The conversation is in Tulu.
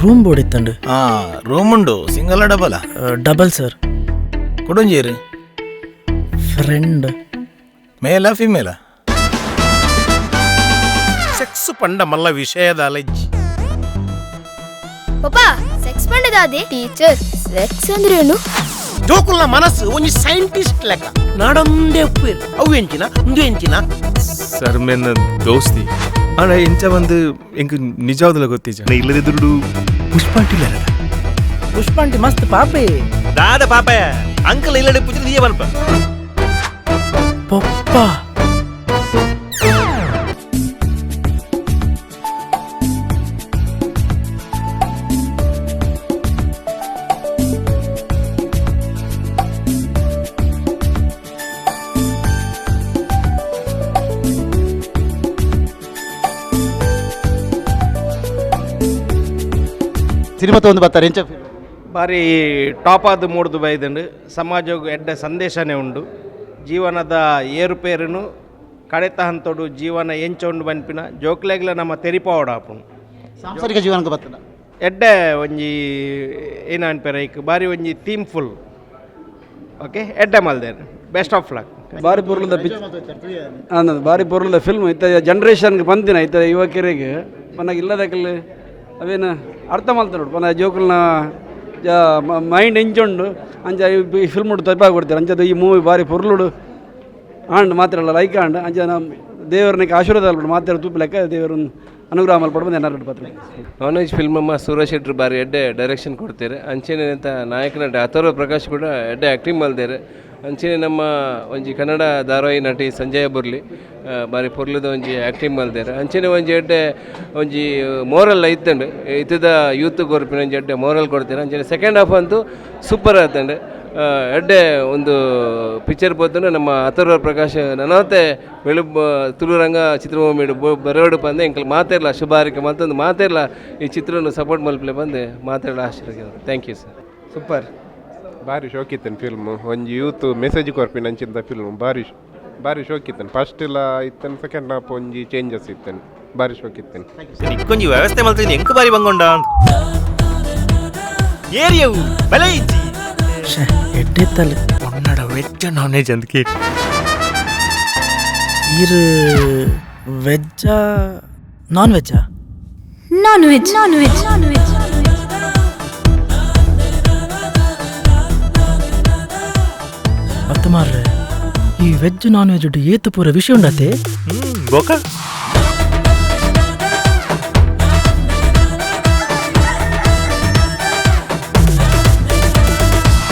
Room board ಇತ್ತಂಡು. ಆ ರೂಮ್ ಉಂಡು, ಸಿಂಗಲ್ ಡಬಲ್? Double sir. ಕುಡೊಂಜೇರು? ಫ್ರೆಂಡ್. Male female? ಸೆಕ್ಸ್ ಪಂಡ ಮಲ್ಲ ವಿಷಯದ ಅಲೆಜ್ಜಿ. ಪಪ್ಪ, ಸೆಕ್ಸ್ ಪಂಡದಾದೆ? ಟೀಚರ್, ಸೆಕ್ಸ್ ಅಂದ್ರೇನು? ಜೋಕುಲ್ನ ಮನಸ್ಸು ಒಂಜಿ ಸೈಂಟಿಸ್ಟ್ ಲೆಕ್ಕ ನಾಡೊಂದೇ ಉಪ್ಪೇರು. ಅವು ಎಂಚಿನ, ಉಂದು ಎಂಚಿನ? ಸರ್, ಮೆನ್ನ ದೋಸ್ತಿ ಆಂಡ ಎಂಚ ಬಂದು ಎಂಕ್ ನಿಜವಾದಲ ಗೊತ್ತಿಜ. ಇಲ್ಲದೆ ದುಡ್ಡು ಪುಷ್ಪಾಂಟಿಲ್ಲ. ಪುಷ್ಪಾಂಟಿ ಮಸ್ತ್ ಪಾಪೆ. ದಾದ ಪಾಪ, ಅಂಕಲ್ ಇಲ್ಲಡೆ ಪೂಜೆ ನೀಯೇ ಬಲ್ಪ. ಪಪ್ಪ. ಸಿನಿಮಾ ಒಂದು ಬರ್ತಾರೆ, ಎಂಚ? ಬಾರಿ ಟಾಪ್ ಆದ ಮೂಡ್ದು ಬೈದಂಡು. ಸಮಾಜಗ್ ಎಡ್ಡ ಸಂದೇಶನೇ ಉಂಡು. ಜೀವನದ ಏರುಪೇರುನು, ಕಡೆತ ಹಂತೋಡು ಜೀವನ ಎಂಚ ಉಂಡು ಬನ್ಪಿನ ಜೋಕ್ಲೆಗ್ಲ ನಮ್ಮ ತೆರಿಪಾವಡ ಆಪುಂಡು. ಸಾಂಸಾರಿಕ ಜೀವನಕ್ಕೆ ಬರ್ತದ. ಎಡ್ಡೆ ಒಂಜಿ ಏನ ಅನ್ಪೇರ ಐಕ್ ಬಾರಿ ಒಂಜಿ ಥೀಮ್ಫುಲ್. ಓಕೆ, ಎಡ್ಡೆ ಮಲ್ದೇರು. Best of luck. ಬಾರಿ ಪೊರ್ಲುದ ಪಿಚ್ ಅಂದದು, ಬಾರಿ ಪೊರ್ಲುದ ಫಿಲ್ಮ್. ಇತ್ತ ಜನ್ರೇಷನ್ಗೆ ಬಂದಿನ ಇತ್ತ ಯುವಕರಿಗೆ ಪನ್ನಗ ಇಲ್ಲದಕಲ್ ಅವೇನು ಅರ್ಥ ಮಲ್ತ ನೋಡು. ಪನ್ನ ಜೋಕುಲ್ನ ಮೈಂಡ್ ಎಂಚುಂಡು ಅಂಚ ಈ ಫಿಲ್ಮ್ ತಪ್ಪಾಗಿ ಕೊಡ್ತಾರೆ. ಅಂಚದ ಈ ಮೂವಿ ಬಾರಿ ಪೊರ್ಲುಡು ಆಂಡ್ ಮಾತ್ರ ಅಲ್ಲ, ಲೈಕ್ ಆಂಡ್. ಅಂಚ ನಮ್ಮ ದೇವರನಿಗೆ ಆಶೀರ್ವಾದ ಅಲ್ಪಡು ಮಾತ್ರ ತೂಪು ಲೆಕ್ಕ ದೇವರನ್ನು ಅನುಗ್ರಹ ಮಲ್ಪಡು ಬಂದು ಏನಾರು ಪತ್ರ. ನಾನ್ ವೆಜ್ ಫಿಲ್ಮ್ ಅಮ್ಮ ಸೂರಜ್ ಶೆಟ್ರು ಬಾರಿ ಎಡ್ಡೆ ಡೈರೆಕ್ಷನ್ ಕೊಡ್ತಾರೆ. ಅಂಚೆನೆ ಅಂತ ನಾಯಕನ ನಟ ಅಥರ್ವ ಪ್ರಕಾಶ್ ಕೂಡ ಎಡ್ಡೆ ಆ್ಯಕ್ಟಿಂಗ್ ಮಲ್ದೇರು. ಅಂಚೆನೆ ನಮ್ಮ ಒಂಜಿ ಕನ್ನಡ ಧಾರಾವಾಹಿ ನಟಿ ಸಂಜಯ ಬುರ್ಲಿ ಬಾರಿ ಪೊರ್ಲುದ ಒಂಜಿ ಆ್ಯಕ್ಟಿಂಗ್ ಮಲ್ದೇರು. ಅಂಚೆನೆ ಒಂಜಿ ಎಡ್ಡೆ ಒಂಜಿ ಮೋರಲ್ ಇತ್ತಂಡು, ಇತ್ತದ ಯೂತ್ ಕೊರ್ಪಿನ ಒಂಜಿ ಎಡ್ಡೆ ಮೋರಲ್ ಕೊಡ್ತಾರೆ. ಅಂಚೆನೆ ಸೆಕೆಂಡ್ ಹಾಫ್ ಅಂತೂ ಸೂಪರ್ ಆತಂಡು. ಎಡ್ಡೆ ಒಂದು ಪಿಕ್ಚರ್ ಪೋತಂಡು. ನಮ್ಮ ಅಥರ್ವ ಪ್ರಕಾಶ್ ನನವತ್ತೆ ಬೆಳು ತುಳುರಂಗ ಚಿತ್ರಭೂಮಿ ಬರೋಡು ಬಂದೆ. ಎಂಕಲ್ ಮಾತೆರ್ಲ ಶುಭಾರಿಕೆ ಮತ್ತೊಂದು ಮಾತೆರ್ಲ ಈ ಚಿತ್ರವನ್ನು ಸಪೋರ್ಟ್ ಮಲ್ಪಲೆ ಬಂದೆ ಮಾತೆರ್ಲ ಆಶೀರ್ವಾದ. Thank you sir. Super. ಬಾರಿ ಶೋಕಿತ್ತನ್ ಫಿಲ್ಮ್. ಒಂಜಿ ಯೂತ್ ಮೆಸೇಜ್ ಕೊರ್ಪಿನ ಅಂಚಿಂತ ಫಿಲ್ಮ್. ಬಾರಿ ಬಾರಿ ಶೋಕಿತ್ತನ್. ಫಸ್ಟ್ ಇಲ್ಲ ಇತ್ತನ್, ಸೆಕೆಂಡ್ ಹಾಫ್ ಒಂಜಿ ಚೇಂಜಸ್ ಇತ್ತನ್. ಬಾರಿ ಶೋಕಿತ್ತನ್. ನಿಕ್ಕೊಂಜಿ ವ್ಯವಸ್ಥೆ ಮಲ್ತಿನಿ, ಎಂಕ್ ಬಾರಿ ಬಂಗೊಂಡ ಏರಿಯವು ಬೆಲೆ ಇಜ್ಜಿ. ಶೇ, ಎಡ್ಡೆತ್ತಲ್ಲ. ಪೊನ್ನಡ ವೆಜ್ ನಾನ್ ವೆಜ್ ಅಂತ ಕೇಳಿ. ಈರು ವೆಜ್ಜಾ non ವೆಜ್ಜಾ? Non veg, non veg, non veg. ಅತ್ತ ಮಾರ್ರೆ, ಈ ವೆಜ್ ನಾನ್ ವೆಜ್ ಏತು ಪೂರ ವಿಷಯ ಉಂಡತೆ. ಬೋಕ.